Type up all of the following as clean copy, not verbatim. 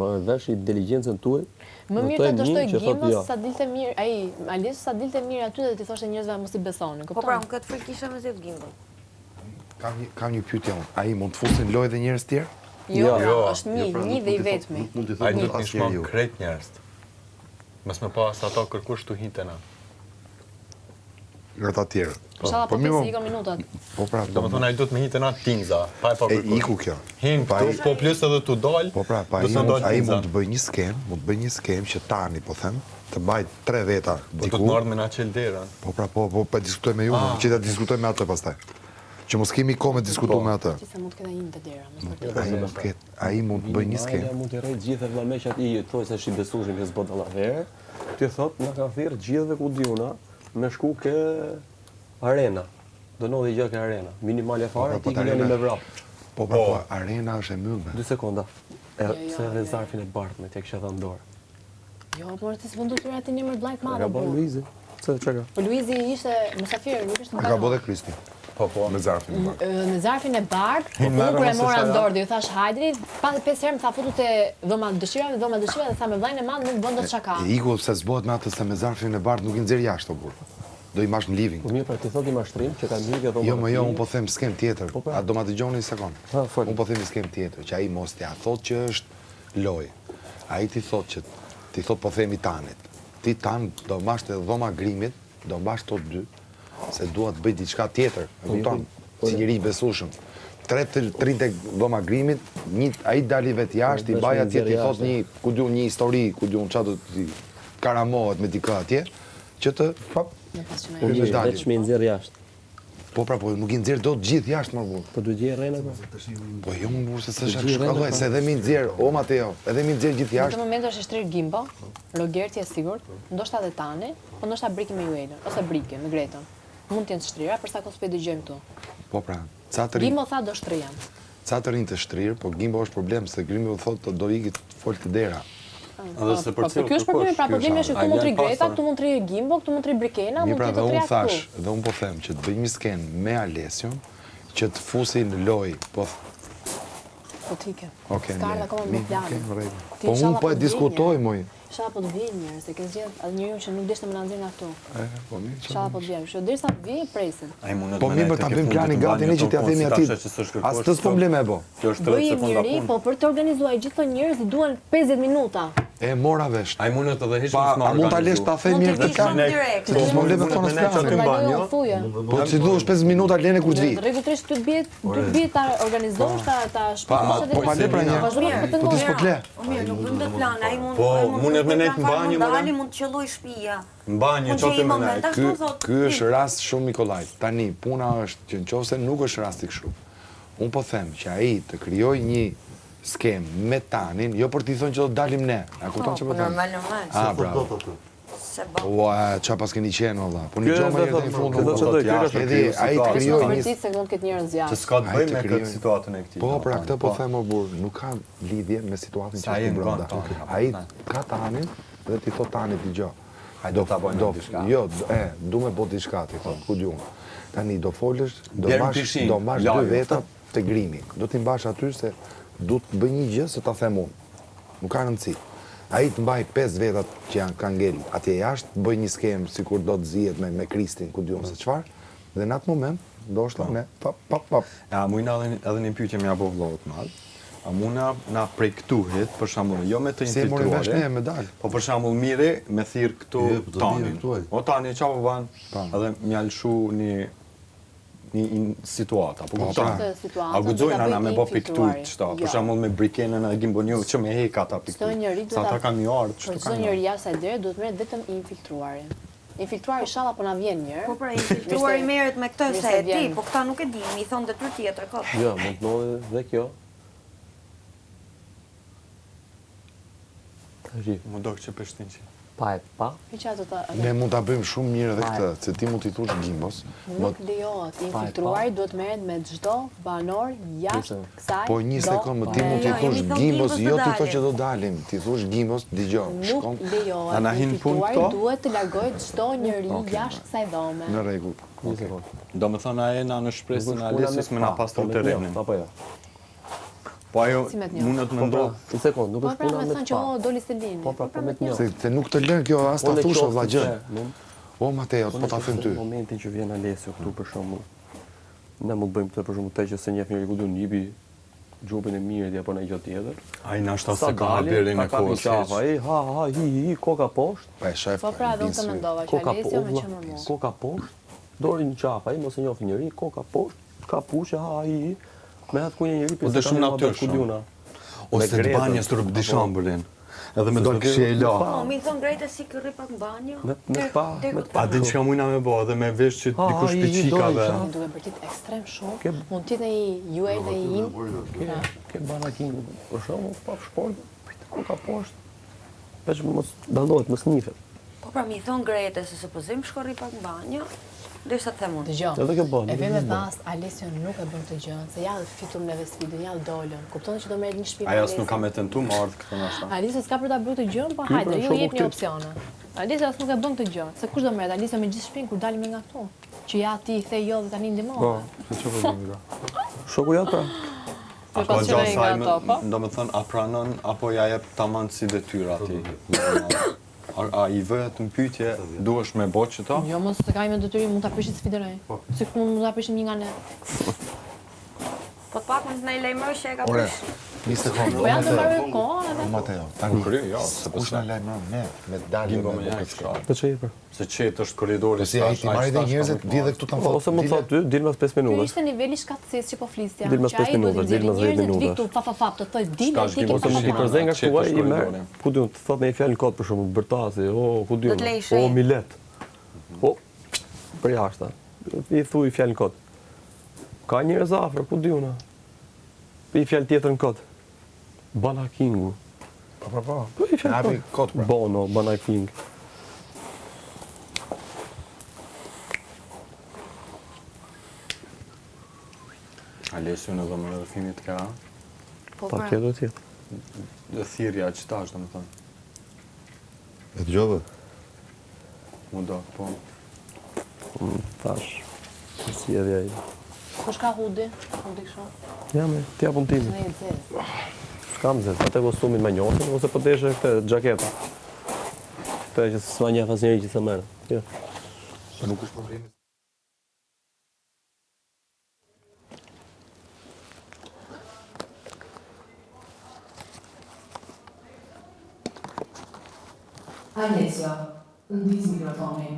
Marrë vesh inteligjencën tuaj. Më mirë ta dështoj Gimbo jo. sa dilte mirë, ai Alesio sa dilte mirë aty dhe t'i thoshte njerëzve mos i besoni, kupton? Po pra, unë këtë frikë kisha me zgjedh Gimbo. Kam një kam një pyetje unë. Ai mund të fusin në lojë dhe njerëz të tjerë? Jo, jo, pra, është një, jo, pra, një dhe i vetmi. Nuk mund t'i thotë Ai do të shmang krejt njerëzit. Mos me pas ato kërkush tu hi te na. Nga ata tjerët. Po, po, po mirë. Ikën minutat. Po pra, do të thonë ai duhet me hi te na tinza, pa e pa kërkush. E iku kjo. Hin pa këtu, po plus edhe tu dal. Po pra, pa ai mund, ai mund të bëjë një skemë, mund të bëjë një skemë që tani po them, të mbaj tre veta diku. Po do të marrë me na çel derën. Po pra, po po po diskutoj me ju, ah. që ta diskutoj me atë pastaj. Që mos kemi kohë me diskutu po. me atë. Ti se mund të ketë ai në derë, mos vërtet. Ai mund të ketë, ai mund të bëjë një skemë. Ai mund të rrejë gjithë vëlla me që atë i thotë se është i besueshëm që s'bën dallavere. Ti thotë, na kanë thirrë gjithëve ku di unë, me shku ke arena. Do ndodhi gjë ke arena. Minimale fare, po, po, ti po, me vrap. Po, po, po, arena është e mbyllme. Dy sekonda. E, jo, jo, pse edhe zarfin e bardhë me t'ia kisha dhënë dorë. Jo, por ti s'mund të thua aty në emër vllait madh. Ka bërë Luizi. Pse çka ka? Po Luizi ishte musafir, nuk ishte. Ka bërë dhe Kristi. Po, po. Me zarfin e bardhë. Me zarfin e bardhë, po unë kur e mora në dorë dhe ju thash hajdeni, pa pesë herë më tha futu te dhoma e dëshirave, dhoma e dëshirave dhe tha me vllain e madh nuk bën dot shaka. E iku se s'bohet me atë se me zarfin e bardhë nuk i nxjerr jashtë o burrë. Do i mbash në living. Po mirë pra ti thotë i mashtrim që kanë hyrë ke dhoma. Jo, më jo, unë po them skemë tjetër. Po pra. A do ma dëgjoni një sekond? Ha, fol. Unë po them një skemë tjetër, që ai mos t'ia thotë që është lojë. Ai t'i thotë që t'i thotë po themi Tanit. Ti Tan do mbash te dhoma grimit, do mbash të dy, se dua të bëj diçka tjetër, e po, kupton? Po, si njeri i besueshëm. Tre të rrinë te dhoma grimit, një ai dali vetë jashtë, i baj atje t'i thotë një, ku di unë një histori, ku di unë çfarë do të karamohet me dikë atje, që të pap, po mirë, veç me nxjerr jashtë. Po pra, po nuk i nxjerr dot gjithë jashtë më burr. Po duhet gjej rrena po. Po jo më burr se s'është kështu kollaj, se edhe mi nxjerr, o Mateo, edhe mi nxjerr gjithë jashtë. Në këtë moment është i shtrirë Gimbo, Rogerti e sigurt, ndoshta edhe Tani, po ndoshta Briki me Juelën, ose Briki me Gretën. Mund të jenë të shtrira, për sa kohë s'po i dëgjojmë këtu. Po pra, ca të rinj. Gimbo tha do shtrihem. Ca të rinj të shtrirë, po Gimbo është problem, se Gimbo thotë do iki të fol te dera. Edhe se po, po, ky është problemi, pra problemi është që këtu mund të rri Greta, këtu mund të rri Gimbo, këtu mund të rri Brikena, mund të rri të treja këtu. Dhe unë po them që të bëjmë një skenë me Alesion, që të fusi në lojë, po Po ti ke. Okej. S'ka ardhur akoma me plan. Po unë po e diskutoj moj. Ishalla po të vijnë njerëz, se ke zgjedh atë njeriu që nuk deshte më na nxjerr nga këtu. E, po mirë. Ishalla po të vijnë. Kështu derisa të vijë, presim. Po mirë, po ta bëjmë planin gati ne që t'ia themi atij. As të s'po mblem e bo. Kjo është 30 sekonda punë. Po për të organizuar gjithë këto njerëz i duhen 50 minuta. E mora vesh. Ai mundet edhe hiç mos ma organizu. A mund ta lesh ta them mirë këtë plan? Se ti s'po mblem të thonë planin. Po si duhesh 5 minuta lene kur të vi. Në rregull të bie Do të bie ta organizosh, ta ta shpjegosh edhe. Po ma le pra një. Po ti s'po të le. Po mirë, nuk bëjmë dot plan, ai mund Po, mundet me nejt në banjë, më dali, mund të qëlloj shtëpia. Në banjë, çfarë të më nejt. Ky ky është rast shumë i kollajt. Tani puna është që nëse nuk është rasti kështu. Unë po them që ai të krijojë një skemë me Tanin, jo për t'i thënë që do të dalim ne. A kupton çfarë po them? Normal, normal. Ah, bravo. Se bo. Ua, ça paskeni qenë, o vlla. Po një gjë më herë në fund. Kjo do të dojë, kjo është Edhe ai të krijojë një se mund të ketë njerëz jashtë. Që s'ka të bëjë me këtë situatën e këtij. Po, pra këtë po them o burr, nuk ka lidhje me situatën që është brenda. Ai ka Tanin dhe t'i thot Tanit dëgjo. Do ta bëjmë diçka. Jo, e, du me bo diçka ti thot, ku di unë. Tani do folësh, do mbash, do mbash dy veta te grimi. Do t'i mbash aty se du të bëj një gjë se ta them unë. Nuk ka rëndësi. Ai të mbajë pesë vetat që janë kanë ngel atje jashtë, të bëjë një skemë sikur do të zihet me me Kristin, ku di unë se çfarë, dhe në atë moment ndoshta ne pap pap pap. E a mujna edhe edhe një pyetje me ja bo vllaut madh? A muna na prej këtuhit, për shembull, jo me të Si e morëm vesh infiltruarin, ne me dal. po për shembull Miri me thirr këtu Je, po do vijë Tanin. këtu ai. O Tani, ça po ban? Edhe m'ja lshu një një situatë, apo po, kupton? Pra. A guxojna na me bo pi këtu qëta, për jo. shembull me Brikenën edhe Gimbon jo që me hek ata pi këtu. Sa ata kanë një ardhë, qëtu kanë. Çdo njeri jashtë asaj dere duhet merret vetëm i infiltruari. Infiltruari ishalla po na vjen një. Po pra, infiltruari merret me këtë se e di, po këta nuk e di, mi thon detyrë tjetër kot. Jo, mund të ndodhi dhe kjo. Tashi. Më do që peshtin që. Pa e pa. Ne mund ta bëjmë shumë mirë edhe këtë, se ti mund t'i thush Gimbos. Nuk lejohet, i infiltruari duhet merret me çdo banor jashtë kësaj Po një sekondë, ti mund t'i thush Gimbos, jo t'i thosh që do dalim, t'i thush Gimbos, dëgjo, shkon. Nuk lejohet, i infiltruari duhet të largojë çdo njeri jashtë kësaj dhome. Në rregull. Një sekondë. Domethënë a jena në shpresën e Alesios me na pastru terrenin. Apo jo. Po ajo Si me të njohur? mundet me Po pra, ndodh. një sekond, nuk Po është pra puna me me thënë të që pa. o doli Selini. Po pra, po me të njohur. Se, se nuk të lën kjo as Po ta në thush o qoftë vlla gjë. se, mund- O Mateo, po ta them ty. Në momentin që vjen Alessio këtu për shembull, ne mund të bëjmë këtë për shembull te që se njeh njëri ku du nipi xhupin e mirë apo ndonjë gjë tjetër. Ai nashta Sa se ka dalin, haberin ta e kapin kohës qafa, hiç. ai ha ha hi hi hi koka poshtë, Po e shef. Po pra edhe unë të mendova që koka Alessio me poshtë, që më mua. koka poshtë, dorën në qafa, ai mos e njoh njeri, koka poshtë, ka pushë ha hi hi. Me atë ku një njeri Po dhe shumë natyrshëm. ku diuna. Ose të Gretën, banjës të rëp apo- dishambërin. Edhe me dalë këshe e la. Po, mi thon Greta si kërri pak në banjo. Me me pa, me A din çka mujna me bo, edhe me vesh që Ha, dikush i- pi i dojnë qikave. qafa. Më duke bërtit ekstrem shumë. Ke- Mund të jetë një juaj dhe i im. Ke, ke bana Kingu, për shembull, pa shport, koka poshtë. Veç mos dallohet, mos njihet. Po pra mi thon Greta se supozim shko rri pak në banjo, derisa të them unë. Dëgjoj. Edhe kjo bën, E nuk vjen e me bën. pas, Alessio nuk e bën këtë gjë, se ja fitur neve sfidën, ja dolën. Kupton që do merret një shtëpi me Ajo as nuk ka Alession. me tentu me ardhë këtë nashta. Alessio s'ka për ta bërë këtë gjë, po Ky, hajde, pra, ju shoku jepni këty. opsione. Alessio as nuk e bën këtë gjë, se kush do merret Alessio me gjithë shtëpinë kur dalim nga këtu? Që ja ti i the jo dhe tani ndihmove. Po, se çfarë problemi ka? Shoku jot pra. A Me ka pas qenë gjasa nga ai, ato, po? do me thënë, a pranon apo ja jep taman si detyra ati. A, a i vëhet në pyetje, duhesh me bo qëto? Jo, mos të ka me detyrim, mund ta prishit sfidën ai. Po. Si mund mund ta prishim një nga ne. Po të pak mund të na i lajmëroj që e ka Ore, prish. një sekond. Po o ja do Mateo. mbaroj kohën edhe. O Mateo, tani. Kry, jo, se Kush pse. na lajmëron ne me dalë Gimbo me me bë një këtë kështu. Po çe je pra? Se qetë është korridori. Po si ai ti marrë edhe njerëzit, vi edhe këtu ta Po, thotë. Ose më dile- thot ty, dil mas 5 Ky minutash. ishte niveli shkatësisë që po flisja. Dil mas që ai 5 duhet minutash, të dil mas 10 nxjerrë njerëzit, vi minutash. këtu fa fa fa, të thoj dil Shkash ti ke Gimbo, Ose pa mund t'i pa. përzen nga Qetë këtu ai është i merr. korridori. Ku diun, të thot një fjalë në kod për shembull, bërtasi, o ku diun. Do të lejsh O ai. milet. Po për jashtë. I thuj fjalë në kod. Ka njerëz afër, ku diun. a? I fjalë tjetër në kod. Bana Kingu. Po po po. Po i fjalë Hapi kod. kod pra. Bono, Bana King. Alessio në dhomën e rrëfimit ka Po Pa pra. tjetër do të jetë. dhe thirrja që tash, domethënë. E dëgjove? Mu do, po. Mm, Thash. Si edhe ai. Kush ka hudi? Hudi kështu. Ja me, ti japun timin. Ne e zezë. S'kam zez, atë kostumin me njohin ose po deshe këtë xhaketën. Këtë që s'ma njeh asnjëri që s'e merr. Jo. Po nuk është problemi. Alessio, ndiz mikrofonin.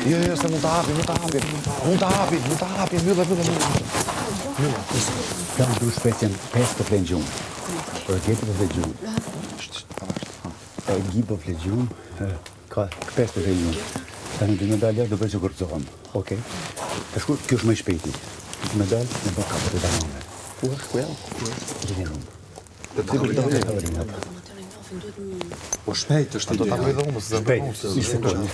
Jo, jo, se mund ta hapim, mund ta hapim. Mund ta hapim, mund ta hapim, mbyllë, mbyllë, mbyllë. Jam du shpejt janë 5 po flen gjumë. Për Geti po flen gjumë. E Gi po flen gjumë, e, ka 5 po flen gjumë. Tani dy me dalë jashtë do bëj që kërcohem. Okej. Tash ku kjo është më i shpejti. Dy me dalë, me bë kapet e banane. Ku është? Ku jam? Ku është? Living room. Te tavolina. Po shpejt është Do ta bëj dhe unë, mos e bëj Shpejt, unë. se- një sekundë.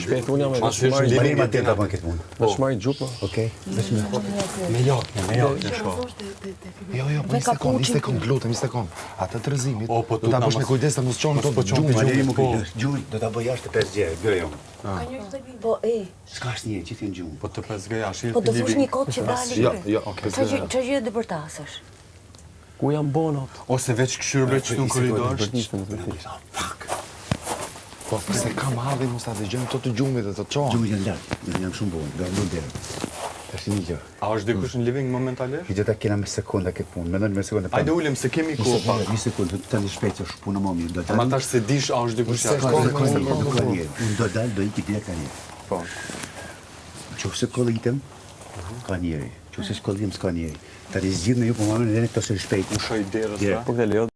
Shpejt unë jam e Pasi është marrë living Marim atë ta bën këtë punë. veç marrë xhupa. Okej? Veç me Me jakne, me jakne shko. Jo, jo, po një sekond, një sekond, lutem, një sekond. Atë të rrëzimit, O, po do ta tutna bësh me mos- kujdes se mos çon mos dot po çon gjumë. gjumë. Marim po. gjumë, do ta bëj jashtë te 5G, gë jo. Po e, S'ka asnjë, gjithë janë gjumë. Po të 5G ashtë po do fush një kod që dali Jo, ky. jo, Çfarë gjë- çfarë gjë do bërtasësh? Ku janë bonot? Ose veç këshyrë veç në korridor. Bërtisën, bërtisën. Fuck. Po, pse ka madhi mos ta dëgjojmë këto të gjumit dhe të çohen. Gjumit janë lart, janë shumë vonë, do mbyll derën. Tash një gjë. A është dikush në living momentalisht? Një gjë ta kena me sekonda këtë punë, mendoni me sekonda. Hajde ulem se kemi kohë pak. Një sekondë, tani shpejt është puna më mirë. Do dal. Ma tash s'e dish a është dikush jashtë. Sekondë, nuk ka njeri. Unë do dal, do iki direkt tani. Po. Qofse kollitem, ka njeri. Qofse s'kollitem, s'ka njeri. Tani zgjidhni ju po më vjen këto se shpejt. Ushoj derës. Po këtë lejo.